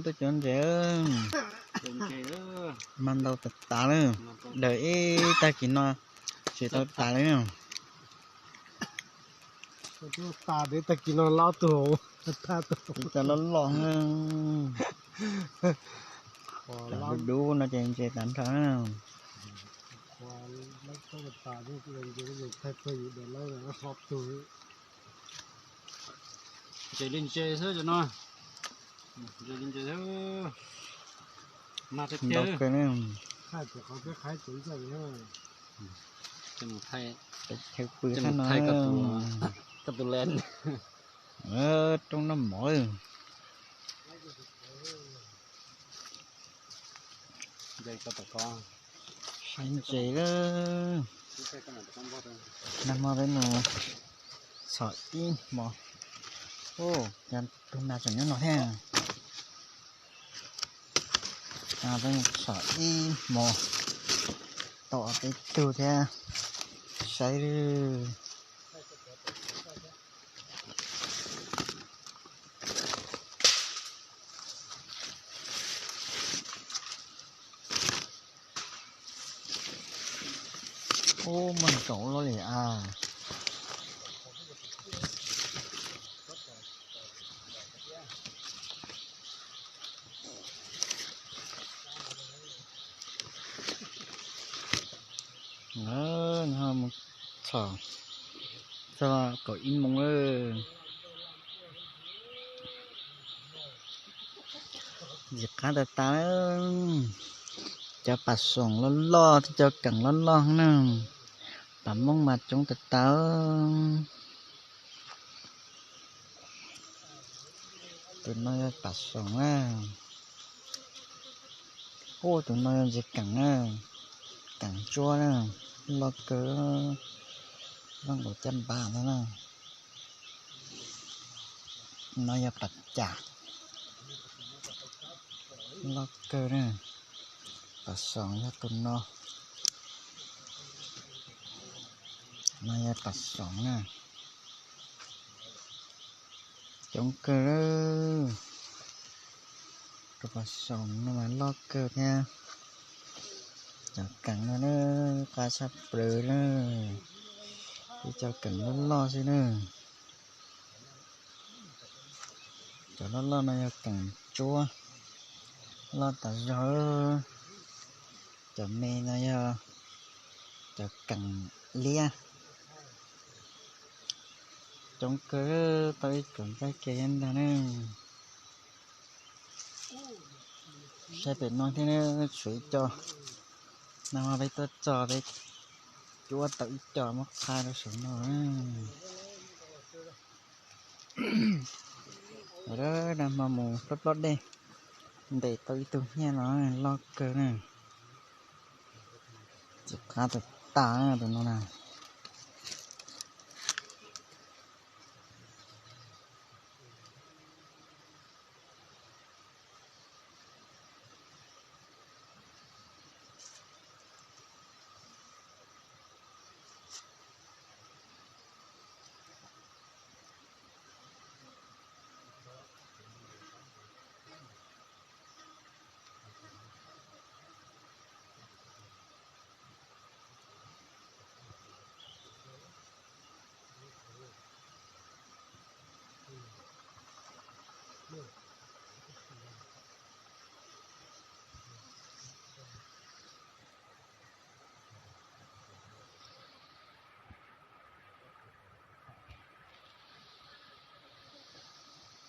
Tuaj cov ntses, mas ntau tas tas lawm. Daws ib tag kis no tsis tau tas li na. Tas, tag kis no loj tuaj, tsis tau loj loj. Cov dub dub no ces ntses tas nrho na. Ntses li ntses xwb cov no. Ntses li ntses xwb. Mag tiag tiag. Koj tus len. Roob noj mov. Saib ntses lawm. Nag hmo peb mus txhom ib hmos. Ua cas tus nas tseem nyob no thiab. Peb mus txhom ib hmos, tom peb tug thiab. Saib lawm. Ub, muaj ntau loj li as. Mus txhom txog kaum ib moos lawm. Ntxim qab tas tas. Cov pas xoom loj loj thiab cov keem loj loj na. Pas moob mas coob tas tas. Tus no yog pas xoom na. Ub, tus no yog ntses keem na. Keem tsuab na, loj kawg. Loj nkaus caj npab ntag na. No yog pas cas, loj kawg na. Pas xoom yog tus no. No yog pas xoom na. Coob kawg. Tus pas xoom no mas loj kawg thiab. Cov keem no na, qab tshaj plaws na. Ib co keem loj loj xwb na. Cov loj loj no yog keem tsuab, loj tas zog. Cov me no yog cov keem liab. Coob kawg, tau ib co ntxaib kiag ntag na. Saib pem no thiab, tshuav ib co. Nag hmo peb tuaj txog peb cuab tau ib co muab qha rau saum no. Nag hmo mus plob plob dej, ntes tau ib tug nyiaj los loj kawg na. Ntxim qab tas tas tus no na.